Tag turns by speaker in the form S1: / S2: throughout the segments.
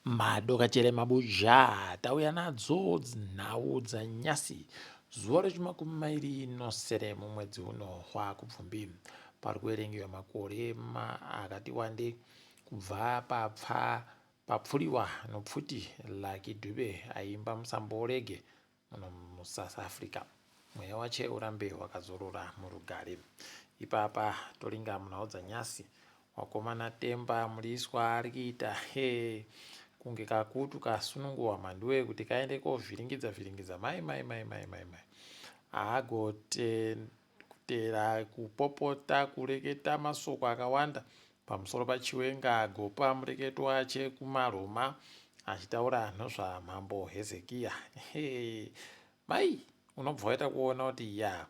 S1: Madokachere mabuja tauya nadzo nhau dzanyasi zuva rechimakumi mairi nosere mumwedzi uno hwakubvumbi pari kuverengewa makore akati wande kubva papfa papfuriwa nopfuti Lucky Dube aiimba musambo woReggae muno muSouth Africa. Mweya wache urambe wakazorora murugare. Ipapa toringa munhau dzanyasi wakomana Temba Mliswa ari kuita he kunge kakutu kasununguwa mhanduwe kuti kaende kovhiringidza vhiringidza mai mai mai mai mai mai haagote kutera kupopota kureketa masoko akawanda pamusoro paChiwenga agopa mureketo wache kumaRoma achitaura nozvamambo Hezekiya. Hey, mai unobva waita kuona kuti ya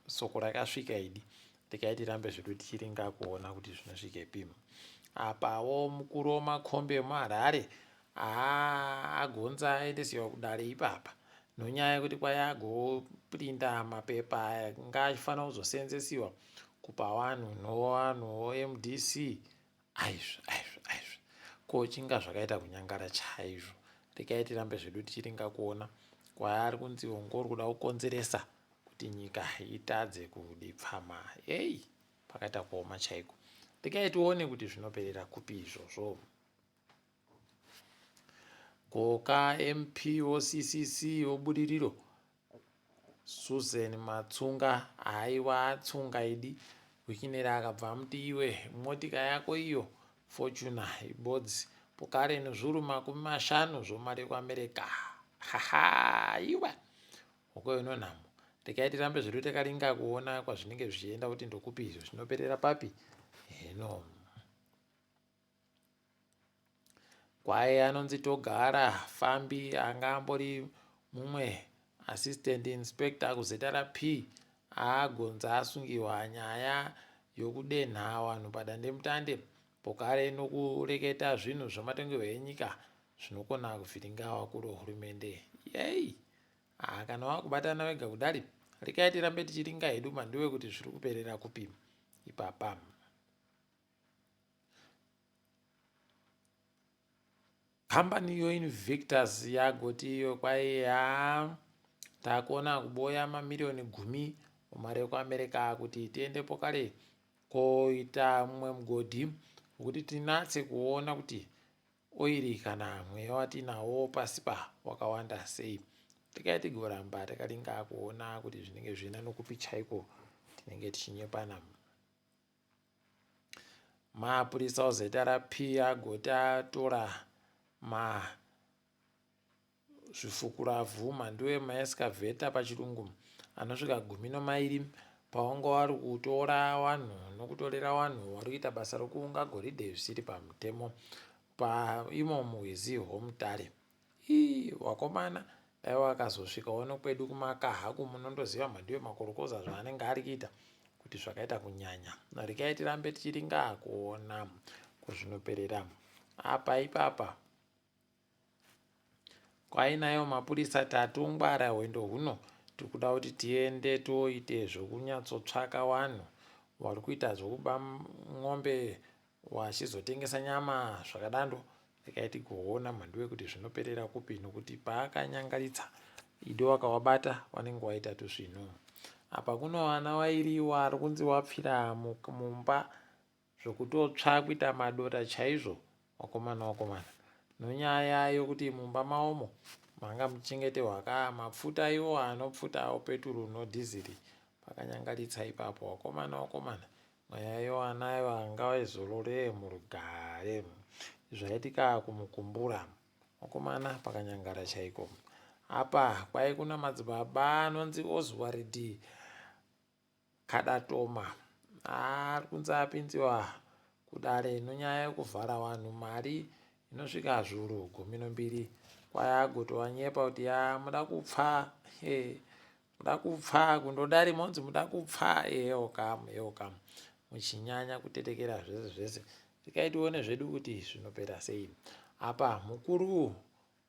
S1: soko rakasvika idi rekai tirambe zvedu tichiringa kuona kuti zvinosvikepi. Apawo mukuru wemakombi emuHarare haa agonza aendesiwa kudare ipapa nonyaya yekuti kwai agoprinda mapepa anga achifanira kuzoseenzesiwa kupa vanhu novanhu voMDC aizvo aizvo aizvo ko chinga zvakaita kunyangara chaizvo rekai tirambe zvedu tichiringa kuona kwaari kunzi ongori kuda kukonzeresa kuti nyika itadze kudipfama ei pakaita kuoma chaiko rekai tione kuti zvinoperera kupi izvozvo Goka MP woCCC woBudiriro Susan Matsunga haiwa atsunga idi Wikineri akabva amuti iwe motika yako iyo Fortuner ibodzi pokare nezvuru 50 zvomari yekuAmerica haha iwe hokoyo nonhamo regai tirambe zvedu takaringa kuona kwazvinenge zvichienda kuti ndokupi izvo zvinoperera papi heno Kwaye anonzi Togara Fambi anga ambori mumwe assistant inspector kuZRP agonza asungiwa nyaya yokudenha vanhu padandemutande pokare nokureketa zvinhu zvematongerwo enyika zvinokona kuvhiringa vakuru vehurumende. Yei! Haa kana wakubatana wega kudari rekai tirambe tichiringa hedu mandiwe kuti zviri kuperera kupi ipapa. Kambani iyo Invictus yagoti iyo kwai haa takona kuboya mamiriyoni gumi mumari yekuAmerica kuti tiendepo kare koita mumwe mugodhi wekuti tinatse kuona kuti oiri kana mweya watinawo pasi pa wakawanda sei tikai tigoramba takaringa kuona kuti zvinenge zviina nokupi chaiko tinenge tichinyepana. Mapurisa oZRP agoti atora ma zvifukuravhu mhandu emaescavator pachirungu anosvika gumi nomairi pawanga wari kutora wanhu nokutorera wanhu wari kuita basa rokuunga goridhe zvisiri pamutemo paimo murwizi hwomutare. Ii wakomana dai wakazosvikawo nokwedu kumakaha ku munondoziva mhandu yemakorokoza zvaanenge ari kuita kuti zvakaita kunyanya. Regai tirambe tichiringa kuona kwazvinoperera. Apa ipapa kwainayo mapurisa tatungwara hwendo huno tiri kuda kuti tiende toite zvekunyatsotsvaka wanhu wari kuita zvekuba n'ombe Wachizotengesa nyama zvakadando regai tigoona mhanduwe kuti zvinoperera kupi nokuti paakanyangaritsa ido wakawabata wanenge waita tusvinu. Apa kuno vana wairi wari kunzi wapfira mumba zvokutotsva kuita madota chaizvo wakomana wakomana nonyaya yokuti mumba maomo manga muchengetehwa ka mapfuta iwo anopfutawo peturu nodhiziri pakanyangaritsa ipapo wakomana wakomana Mweya yewana ngaizorore murugare. Zvaitika kumukumbura vakomana pakanyangara chaiko. Apa kwai kuna madzibaba anonzi Oswald Kadatoma ari kunzi apinziwa kudare nenyaya yekuvhara vanhu mari inosvika zviuru gumi nombiri. Kwai agotovanyepa kuti yaa muda kupfa hey. Muda kupfa kundodari monzi muda kupfa eyo kam eyo kam muchinyanya kutetekera zvese zvese rekai tione zvedu kuti zvinopera sei apa mukuru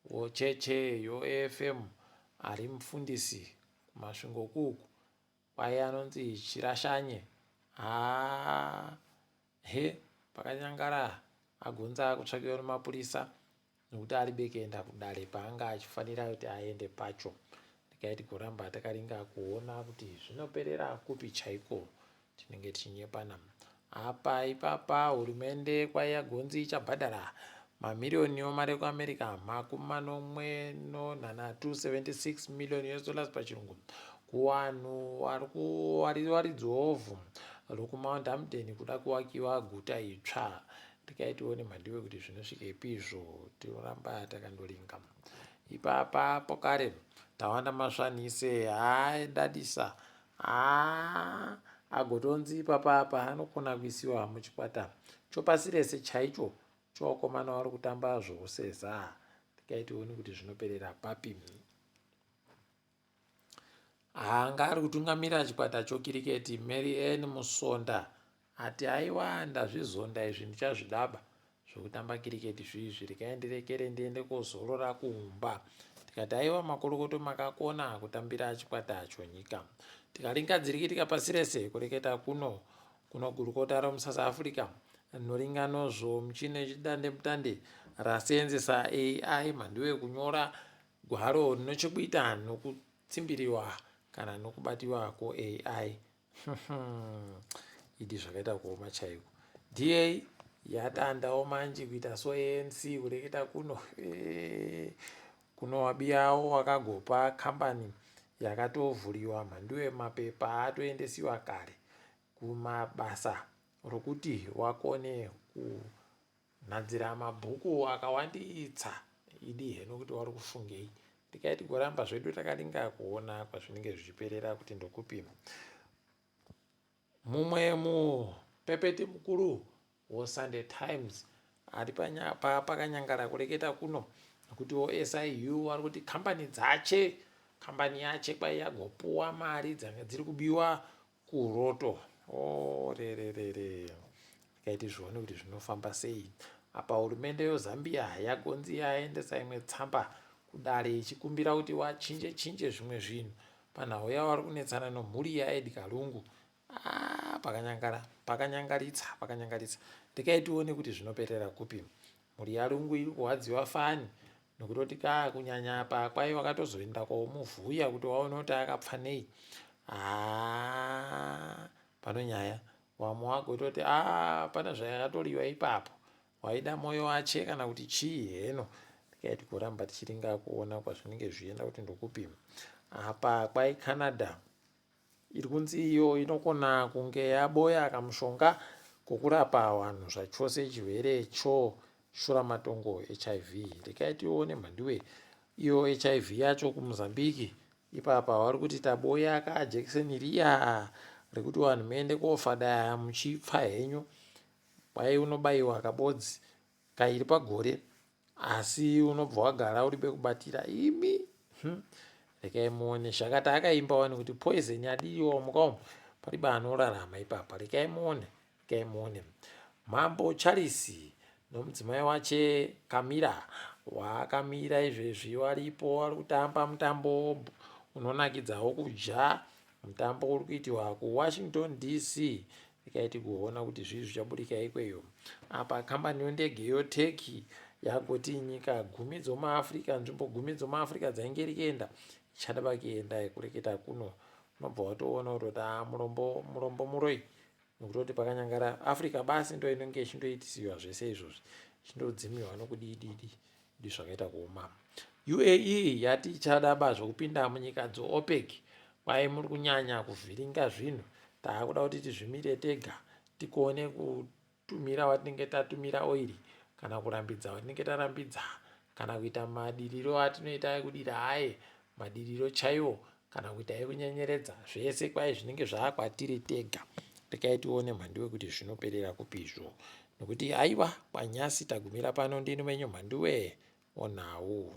S1: wocheche yoAFM ari mufundisi kumasvingo kuku kwaye anonzi chirashanye haa he pakanyangara agonza akutsvakiwa nemapurisa. Nokuti aribe kuenda kudare paanga achifanira kuti aende pacho. Regai tigoramba takaringa kuona kuti zvinoperera kupi chaiko. Tinenge tichinyepana. Apa ipapa hurumende kwaiyagonzi ichabhadhara mamiriyoni omari ekuAmerica makumi manomwe nonhanhatu, 76 million US dollars pachirungu, kuvanhu vari varidzi vovhu rokuMount Hampden kuda kuvakiwa guta itsva. Regai tione mhandiwe kuti zvinosvikepi izvo, tinoramba takandoringa. Ipapa pokare Tawanda Masvanhise haadadisa haa agotonzi ipapa apa anokona kuisiwa muchikwata chopasi rese chaicho chovakomana vari kutamba zvouseza. Regai tione kuti zvinoperera papi. Anga ari kutungamira chikwata chokiriketi Mary Ann Musonda ati aiwa ndazvizonda izvi ndichazvidaba zvekutamba kiriketi zviizvi regai ndirekere ndiende kozorora kumba. Tikati aiwa makorokoto makakona kutambira chikwata chonyika. Tikaringa dzirikitika pasi rese kureketa kuno kuno gurukota romuSouth Africa rinoringa nozvo michini yechidandemutande raseenzesa AI mhanduwe kunyora Gwaro rine chekuita nokutsimbiriwa kana nokubatiwa kwoAI. Idi zvakaita kuoma chaiko. DA yatandawo manje kuita so ANC kureketa kuno kuno wabiyawo wakagopa kambani yakatovhuriwa mhanduwe mapepa atoendesiwa kare kumabasa rokuti wakone ku Nhadzira mabhuku akawanditsa idi heno kuti wari kufungei. Tikai tigoramba zvedu takaringa kuona kwazvinenge zvichiperera kuti ndokupi. Mumwe mupepeti mukuru woSunday Times ari pakanyangara kureketa kuno nekuti wo SIU vari kuti kambani dzache kambani yache kwai yagopuwa mari dzanga dziri kubiwa Kuroto oh, rererere regai tizvione kuti zvinofamba sei. Apa hurumende yoZambia yagonzi yaendesa imwe tsamba kudare ichikumbira kuti wachinje chinje zvimwe zvinhu panhau yavari kunetsana nomhuri yaEdgar Lungu. Ah, pakanyangara pakanyangaritsa pakanyangaritsa. Regai tione kuti zvinoperera kupi. Mhuri yaLungu iri kurwadziwa fani nokutoti kaa kunyanya apa kwai wakatozoenda komuvhuya kuti waone kuti akapfa nei. Haa pano nyaya wamwe wagototi aa pane zvayakatoriwa ipapo waida moyo wache kana kuti chii heno tikaiti kuramba tichiringa kuona kwazvinenge zvichienda kuti ndokupi apa kwai Canada Iri kunzi iyo inokona kunge yaboya kamushonga kokurapa vanhu zvachose chirwere cho shuramatongo hiv. Rekai tione mhanduwe iyo hiv yacho kuMozambique ipapa vari kuti taboya kajekiseni riya rekuti vanhu muende kofadaya muchipfa henyu kwai unobaiwa kabodzi kairi pagore asi unobva wagara uri pekubatira imi Rekai muone zvakati akaimba wani kuti poison yadiwa muka umu pariba anorarama ipapa. Rekai muone, rekai muone. Mambo Charles nomudzimai wache Camilla wakamira izvezvi waripo wari kutamba mutambo unonakidzawo kudya. Mutambo uri kuitiwa kuWashington DC. Rekai tigoona kuti zvii zvichaburika ikweyo. Apa kambani yondege yoTurkey yagoti nyika gumi dzomuAfrica, nzvimbo gumi dzomuAfrica dzainge iri kuenda ichada vakuenda kureketa kuno. Unobva watoona kutoti ah, murombo murombo muroyi nokutoti pakanyangara Africa basi ndo inenge ichindoitisiwa zvese izvozvi ichindodzimiwa nokudii dii zvakaita kuoma. UAE yati ichada ba zvekupinda munyika dzoOPEC kwai muri kunyanya kuvhiringa zvinhu taakuda kuti tizvimire tega tikone kutumira watinenge tatumira oiri kana kurambidza watinenge tarambidza kana kuita madiriro atinoita ekudira aye madiriro chaiwo kana kuita ekunyenyeredza zvese kwai zvinenge zvaakwatiri tega. Rekai tione mhanduwe kuti zvinoperera kupi izvo nokuti aiwa kwanyasi tagumira pano ndini wenyu mhanduwe onhau.